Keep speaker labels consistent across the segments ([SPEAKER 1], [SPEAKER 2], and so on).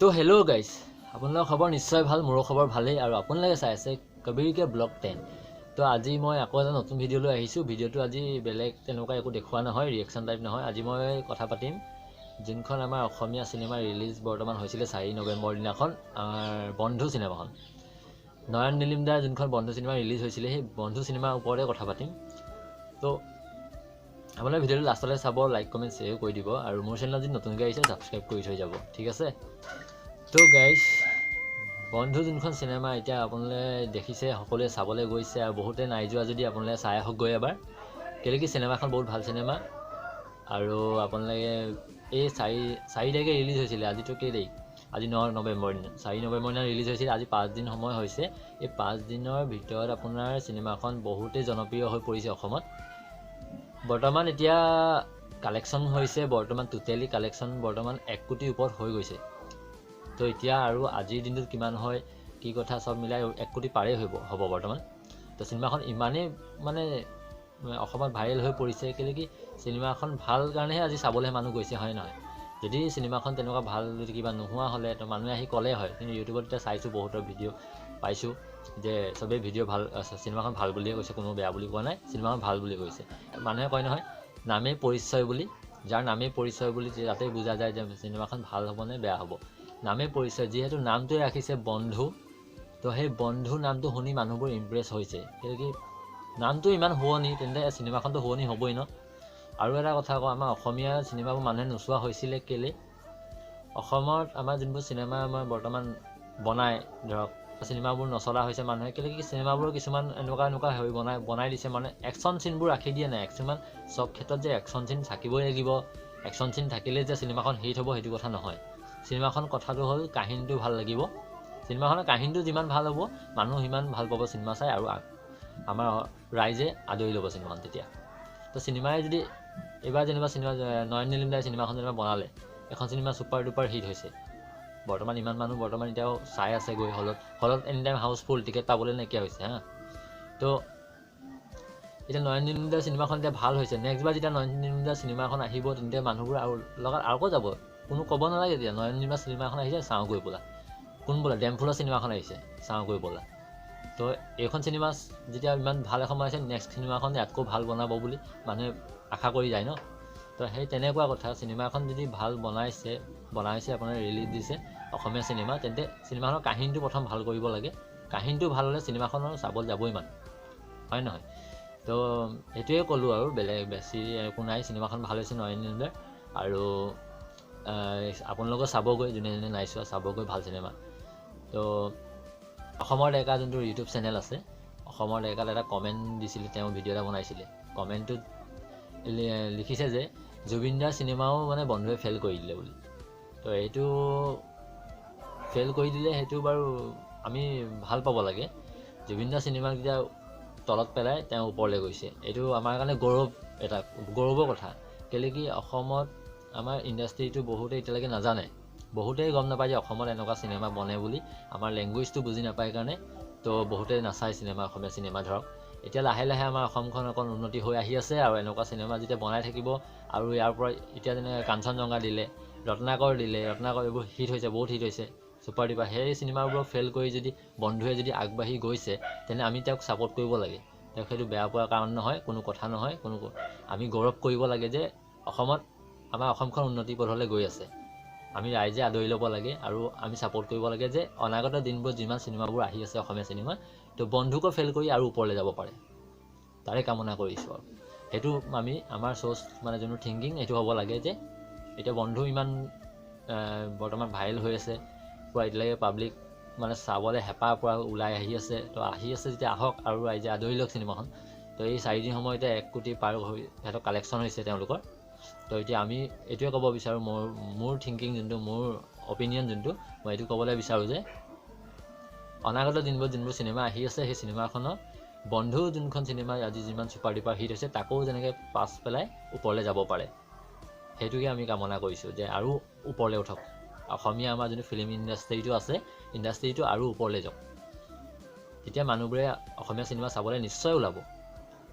[SPEAKER 1] তো hello' guys, আপোনালোকৰ খবৰ নিশ্চয় ভাল, মোৰো খবৰ ভালেই আৰু আপোনালোকে চাই আছে কবিৰ কে ব্লগ 10। তো আজি মই আকৌ এটা নতুন ভিডিঅ' লৈ আহিছোঁ। ভিডিঅ'টো আজি বেলেগ তেনেকুৱা একো দেখুওৱা নহয়, ৰিয়েকশ্যন টাইপ নহয়। আজি মই কথা পাতিম যোনখন আমাৰ অসমীয়া চিনেমা ৰিলিজ বৰ্তমান হৈছিলে 4 নৱেম্বৰ দিনাখন, আমাৰ বন্ধু চিনেমাখন, নয়ন নীলিম দাৰ যোনখন বন্ধু চিনেমা ৰিলিজ হৈছিলে, সেই বন্ধু চিনেমাৰ ওপৰতে কথা পাতিম। তো আপোনালোকে ভিডিঅ'টো লাষ্টলৈ চাব, লাইক, কমেণ্ট, শ্বেয়াৰ কৰি দিব আৰু মোৰ চেনেলত যদি নতুনকৈ আহিছে, ছাবস্ক্ৰাইব কৰি থৈ যাব, ঠিক আছে? তো গাইজ, বন্ধু যোনখন চিনেমা এতিয়া আপোনালোকে দেখিছে, সকলোৱে চাবলৈ গৈছে আৰু বহুতে নাই যোৱা যদি আপোনালোকে চাই আহক গৈ এবাৰ। কেলৈ কি চিনেমাখন বহুত ভাল চিনেমা। আৰু আপোনালোকে এই চাৰি তাৰিখে ৰিলিজ হৈছিলে, আজিতো কেই তাৰিখ? আজি 9 নৱেম্বৰ দিনা, 4 নৱেম্বৰ দিনা ৰিলিজ হৈছিলে। আজি 5 দিন সময় হৈছে। এই 5 দিনৰ ভিতৰত আপোনাৰ চিনেমাখন বহুতেই জনপ্ৰিয় হৈ পৰিছে অসমত। বৰ্তমান এতিয়া কালেকশ্যন হৈছে, বৰ্তমান টোটেলি কালেকশ্যন বৰ্তমান 1 কোটিৰ ওপৰত হৈ গৈছে। তো এতিয়া আৰু আজিৰ দিনটোত কিমান হয়, কি কথা, চব মিলাই 1 কোটি পাৰেই হ'ব বৰ্তমান। তো চিনেমাখন ইমানেই মানে অসমত ভাইৰেল হৈ পৰিছে, কেলৈ কি চিনেমাখন ভাল কাৰণেহে আজি চাবলৈ মানুহ গৈছে, হয় নহয়? যদি চিনেমাখন তেনেকুৱা ভাল যদি কিবা নোহোৱা হ'লে তো মানুহে আহি ক'লে হয়। কিন্তু ইউটিউবত এতিয়া চাইছোঁ, বহুতৰ ভিডিঅ' পাইছোঁ যে চবেই ভিডিঅ' ভাল, চিনেমাখন ভাল বুলিয়ে কৈছে, কোনো বেয়া বুলি কোৱা নাই, চিনেমাখন ভাল বুলি কৈছে। মানুহে কয় নহয়, নামেই পৰিচয় বুলি, যাৰ নামেই পৰিচয় বুলি, তাতেই বুজা যায় যে চিনেমাখন ভাল হ'ব নে বেয়া হ'ব। নামেই পৰিচয়, যিহেতু নামটোৱে ৰাখিছে বন্ধু, তো সেই বন্ধু নামটো শুনি মানুহবোৰ ইমপ্ৰেছ হৈছে। কেলৈ কি নামটো ইমান শুৱনি, তেন্তে চিনেমাখনতো শুৱনি হ'বই ন? আৰু এটা কথা কওঁ, আমাৰ অসমীয়া চিনেমাবোৰ মানুহে নোচোৱা হৈছিলে কেলৈ? অসমত আমাৰ যোনবোৰ চিনেমা আমাৰ বৰ্তমান বনায়, ধৰক চিনেমাবোৰ নচলা হৈছে মানুহে, কেলৈ কি চিনেমাবোৰ কিছুমান এনেকুৱা এনেকুৱা হৈ বনাই বনাই দিছে, মানে একশ্যন চিনবোৰ ৰাখি দিয়ে নাই। কিছুমান চব ক্ষেত্ৰত যে একশ্যন চিন থাকিবই লাগিব, একশ্যন চিন থাকিলেই যে চিনেমাখন হিট হ'ব, সেইটো কথা নহয়। চিনেমাখন কথাটো হ'ল কাহিনীটো ভাল লাগিব। চিনেমাখনৰ কাহিনীটো যিমান ভাল হ'ব, মানুহ সিমান ভাল পাব চিনেমা চাই আৰু আমাৰ ৰাইজে আদৰি ল'ব চিনেমাখন তেতিয়া। তো চিনেমাই যদি এইবাৰ যেনিবা চিনেমা নয়ন নীলিম দাই চিনেমাখন যেনিবা বনালে, এখন চিনেমা ছুপাৰ ডুপাৰ হিট হৈছে। বৰ্তমান ইমান মানুহ বৰ্তমান এতিয়াও চাই আছে গৈ হলত, হলত এনি টাইম হাউচফুল, টিকেট পাবলৈ নাইকিয়া হৈছে। হা, তো এতিয়া নয়ন নীলিম দাৰ চিনেমাখন এতিয়া ভাল হৈছে, নেক্সট বাৰ যেতিয়া নয়ন নীলিম দাৰ চিনেমাখন আহিব, তেন্তে মানুহবোৰ আৰু লগত আকৌ যাব, কোনো ক'ব নালাগে। তেতিয়া নয়ন নীলিম দাৰ চিনেমাখন আহিছে, চাওঁ গৈ ব'লা। কোন বোলা ডেমফুলৰ চিনেমাখন আহিছে, চাওঁ গৈ ব'লা। তো এইখন চিনেমা যেতিয়া ইমান ভাল এখন বনাইছে, নেক্সট চিনেমাখন ইয়াতকৈ ভাল বনাব বুলি মানুহে আশা কৰি যায় ন? তো সেই তেনেকুৱা কথা। চিনেমাখন যদি ভাল বনাইছে বনাইছে আপোনাৰ ৰিলিজ দিছে অসমীয়া চিনেমা, তেন্তে চিনেমাখনৰ কাহিনীটো প্ৰথম ভাল কৰিব লাগে। কাহিনীটো ভাল হ'লে চিনেমাখনৰ চাবলৈ যাবই মানুহ, হয় নহয়? তো সেইটোৱে ক'লোঁ আৰু বেলেগ বেছি একো নাই। চিনেমাখন ভাল হৈছে নয়ন নীলিম দাৰ আৰু আপোনালোকেও চাবগৈ, যোনে যোনে নাই চোৱা চাবগৈ, ভাল চিনেমা। তো অসমৰ ডেকা যোনটো ইউটিউব চেনেল আছে, অসমৰ ডেকাত এটা কমেণ্ট দিছিলে, তেওঁ ভিডিঅ' এটা বনাইছিলে, কমেণ্টটোত লিখিছে যে জুবিন দাৰ চিনেমাও মানে বন্ধুৱে ফেইল কৰি দিলে বুলি। তো এইটো ফেইল কৰি দিলে, সেইটো বাৰু আমি ভাল পাব লাগে। জুবিন দাৰ চিনেমাক যেতিয়া তলত পেলাই তেওঁ ওপৰলৈ গৈছে, এইটো আমাৰ কাৰণে গৌৰৱ, এটা গৌৰৱৰ কথা। কেলৈ কি অসমত আমাৰ ইণ্ডাষ্ট্ৰিটো বহুতে এতিয়ালৈকে নাজানে, বহুতেই গম নাপায় যে অসমত এনেকুৱা চিনেমা বনে বুলি। আমাৰ লেংগুৱেজটো বুজি নাপায় কাৰণে তো বহুতে নাচায় চিনেমা, অসমীয়া চিনেমা। ধৰক এতিয়া লাহে লাহে আমাৰ অসমখন অকণ উন্নতি হৈ আহি আছে আৰু এনেকুৱা চিনেমা যেতিয়া বনাই থাকিব আৰু ইয়াৰ পৰা এতিয়া যেনে কাঞ্চনজংঘা দিলে, ৰত্নাকৰ দিলে, ৰত্নাকৰ এইবোৰ হিট হৈছে, বহুত হিট হৈছে, ছুপাৰ ডুপাৰ। সেই চিনেমাবোৰক ফেইল কৰি যদি বন্ধুৱে যদি আগবাঢ়ি গৈছে, তেনে আমি তেওঁক ছাপোৰ্ট কৰিব লাগে। তেওঁক সেইটো বেয়া পোৱাৰ কাৰণ নহয়, কোনো কথা নহয় কোনো। আমি গৌৰৱ কৰিব লাগে যে অসমত আমাৰ অসমখন উন্নতি পথলৈ গৈ আছে। আমি ৰাইজে আদৰি ল'ব লাগে আৰু আমি ছাপোৰ্ট কৰিব লাগে যে অনাগত দিনবোৰত যিমান চিনেমাবোৰ আহি আছে অসমীয়া চিনেমা, তো বন্ধুকো ফেইল কৰি আৰু ওপৰলৈ যাব পাৰে, তাৰে কামনা কৰিছোঁ। আৰু সেইটো আমি আমাৰ চ'চ মানে যোনটো থিংকিং, সেইটো হ'ব লাগে যে এতিয়া বন্ধু ইমান বৰ্তমান ভাইৰেল হৈ আছে পূৰা, এতিয়ালৈকে পাব্লিক মানে চাবলৈ হেঁপাহ পূৰা ওলাই আহি আছে। তো আহি আছে যেতিয়া আহক আৰু ৰাইজে আদৰি লওক চিনেমাখন। তো এই 4 দিন সময়তে 1 কোটি পাৰ হৈ সিহঁতৰ কালেকশ্যন হৈছে তেওঁলোকৰ। তো এতিয়া আমি এইটোৱে ক'ব বিচাৰোঁ, মোৰ থিংকিং যোনটো, মোৰ অপিনিয়ন যোনটো, মই এইটো ক'বলৈ বিচাৰোঁ যে অনাগত দিনবোৰত যোনবোৰ চিনেমা আহি আছে, সেই চিনেমাখনত বন্ধু যোনখন চিনেমা আজি যিমান ছুপাৰ ডুপাৰ হিট হৈছে, তাকো যেনেকৈ পাছ পেলাই ওপৰলৈ যাব পাৰে, সেইটোকে আমি কামনা কৰিছোঁ যে আৰু ওপৰলৈ উঠক। অসমীয়া আমাৰ যোনটো ফিল্ম ইণ্ডাষ্ট্ৰিটো আছে, ইণ্ডাষ্ট্ৰিটো আৰু ওপৰলৈ যাওক। তেতিয়া মানুহবোৰে অসমীয়া চিনেমা চাবলৈ নিশ্চয় ওলাব।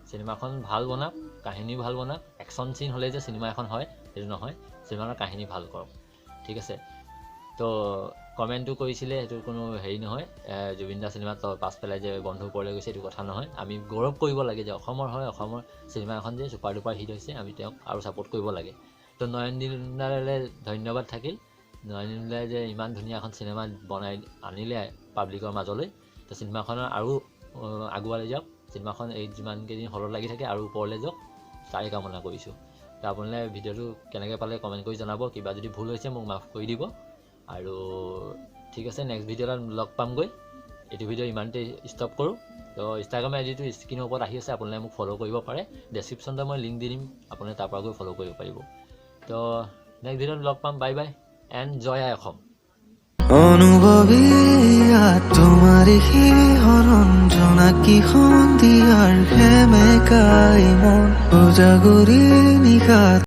[SPEAKER 1] চিনেমাখন ভাল বনাওক, কাহিনী ভাল বনাওক। একশ্যন চিন হ'লেই যে চিনেমা এখন হয়, সেইটো নহয়। চিনেমাখনৰ কাহিনী ভাল কৰক, ঠিক আছে? তো তো কমেণ্টো কৰিছিলে, সেইটো কোনো হেৰি নহয়, জুবিন দা চিনেমাত পাছ পেলাই যে বন্ধু ওপৰলৈ গৈছে, এইটো কথা নহয়। আমি গৌৰৱ কৰিব লাগে যে অসমৰ হয়, অসমৰ চিনেমা এখন যে ছুপাৰ ডুপাৰ হিট হৈছে, আমি তেওঁক আৰু ছাপোৰ্ট কৰিব লাগে। তো নয়ন দালৈ ধন্যবাদ থাকিল। নয়ন দাই যে ইমান ধুনীয়া এখন চিনেমা বনাই আনিলে পাব্লিকৰ মাজলৈ, তো চিনেমাখনৰ আৰু আগুৱাই যাওক, চিনেমাখন এই যিমানকেইদিন হলত লাগি থাকে আৰু ওপৰলৈ যাওক, তাৰে কামনা কৰিছোঁ। তো আপোনালোকে ভিডিঅ'টো কেনেকৈ পালে কমেণ্ট কৰি জনাব, কিবা যদি ভুল হৈছে মোক মাফ কৰি দিব। আৰু ঠিক আছে, নেক্সট ভিডিঅ' এটাত লগ পামগৈ। এইটো ভিডিঅ' ইমানতে ষ্টপ কৰোঁ। তো ইনষ্টাগ্ৰাম আই ডিটো স্ক্ৰীণৰ ওপৰত আহি আছে, আপোনালোকে মোক ফ'ল' কৰিব পাৰে। ডেছক্ৰিপশ্যনতে মই লিংক দি দিম, আপোনালোকে তাৰ পৰা গৈ ফ'ল' কৰিব পাৰিব। তো নেক্সট ভিডিঅ'ত লগ পাম, বাই বাই এণ্ড জয় আই অসম।
[SPEAKER 2] অনুভৱীয়া তোমাৰ শিহৰণ, জোনাকী সন্ধিয়াৰ সেমেকাই মন, উজাগৰী নিশা।